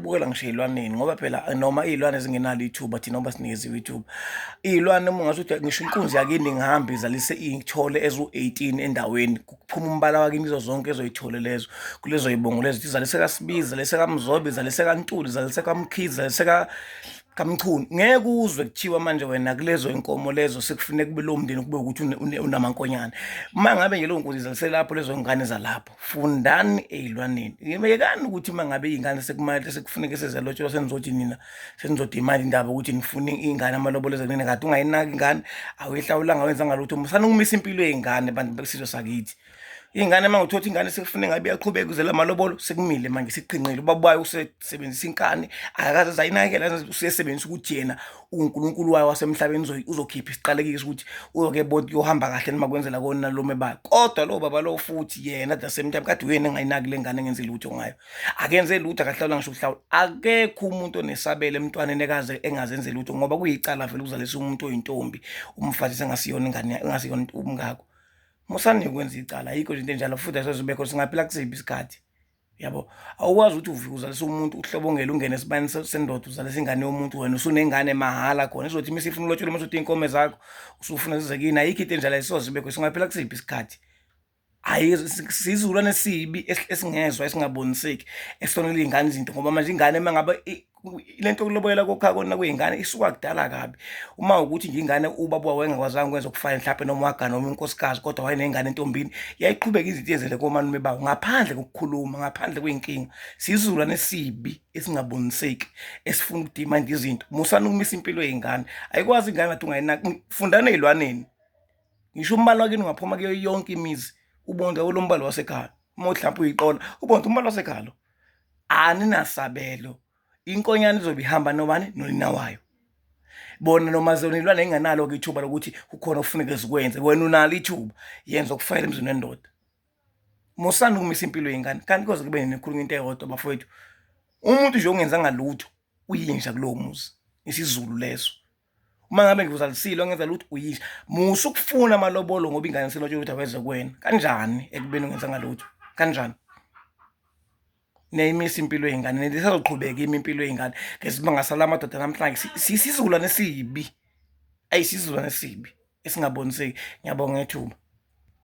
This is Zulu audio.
ukubukela ngisho ey'lwaneni ngoba phela noma iy'lwane zingenalo ithuba thina ngoba sinikeziwe ithuba. Iy'lwane uma ungase uthi ngisho inkunzi yakini ingahamba izalise iy'thole eziwu-18 endaweni kuphuma umbala wakini kuzo zonke ezoyithole lezo kulezo y'bongo lezo izalise kaSibiza, izalise kaMzobe, izalise kaNtuli, izalise kaMkhize, izalise kaMchunu. Ngeke uzwe kuthiwa manje wena kulezo inkomo lezo sekufuneka kube lowo mndeni kube ukuthi unamankonyane. Uma ngabe nje leyo nkunzi izalise lapho lezo ngane zalapho fundani ey'lwaneni. Yekani ukuthi uma ngabe iy'ngane sekumele sekufuneka seziyalotshelwa senizothi nina senizodimanda indaba ukuthi nifuna ingane amalobolo ezenene kade ungayinaki ingane awuyihlawulanga wenzanga lutho musani ukumisa impilo yey'ngane bantu besizwe sakithi iy'ngane uma ngithothi ingane sekufuna ngabe iyaqhubeka uzela amalobolo sekumile manje siqinqile ubaba wayo usesebenzisa inkani akakaze zayinakekela usesebenzisa ukuthi yena uNkulunkulu wayo wasemhlabeni uzokhipha isiqalekiso ukuthi uyoke bona kuyohamba kahle noma kwenzela kona lome bayo kodwa lo baba lo futhi yena at the same time kade uyena engayinaki le ngane engenzi lutho ngayo akenze lutho akahlawula ngisho ukuhlawula akekho umuntu onesabelo emntwaneni ekaze engazenze lutho ngoba kuyicala vele ukuzalisa umuntu oyintombi umfazi sengasiyona ingane engasiyona umngako musani ukwenza icala ayikho into enjalo futhi asoze singaphila kusiphi isikhathi yabo awukwazi ukuthi ufike uzalisa umuntu uhlobongele ungene esibayeni sendoda uzalisa ingane yomuntu wena usunengane mahhala khona izothi uma isifuna ulotshelwa uma usuthi iy'nkomo zakho usufuna zize kini ayikho into enjalo ayisoze ibekho singaphila kusiphi isikhathi Hhayi sizukulwane esibi esingezwa esingaboniseki esonela iy'ngane izinto ngoba manje ingane uma ngabe le nto yokulobolela kokha kona kuyingane isuka kudala kabi. Uma ukuthi nje ingane ubaba wayengakwazanga ukwenza okufanele mhlampe noma wagana omunye unkosikazi kodwa wayenengane entombini, yayiqhubeka izinto iyenzele komalume bawo ngaphandle kokukhuluma, ngaphandle kwey'nkinga. Siyizukulwane esibi esingaboniseki esifuna ukudimanda izinto. Musani ukumisa impilo yey'ngane, ayikwazi ingane ngathi ungayinaki, fundani ey'lwaneni. Ngisho umbala wakini ungaphuma kuyo yonke imizi ubonke ulo mbala wasekhaya uma mhlawumbe uyiqola ubonke umbala wasekhaya lo aninasabelo inkonyane izobe ihamba nobani nonina wayo bona noma zona ilwane inganalo-ke ithuba lokuthi kukhona okufuneka zikwenze wena unalo ithuba yenza okufanele emzini wendoda musani ukumisa impilo yengane kanti koze kube nini khuluma into eyodwa bafowethu umuntu nje ongenzanga lutho uyinja kulowo muzi isiZulu leso uma ngabe ngikuzalisile wangenza lutho uyisha musa ukufuna amalobolo ngoba ingane selotshela ukuthi aweze kuwena kanjani ekubeni ungenzanga lutho kanjani niyayimisa impilo yey'ngane nisazoqhubeka imi impilo yey'ngane ngesimanga sala madoda namhlanje sisizukulwane esibi ayi sizukulwane esibi esingaboniseki ngiyabonga ngethuba.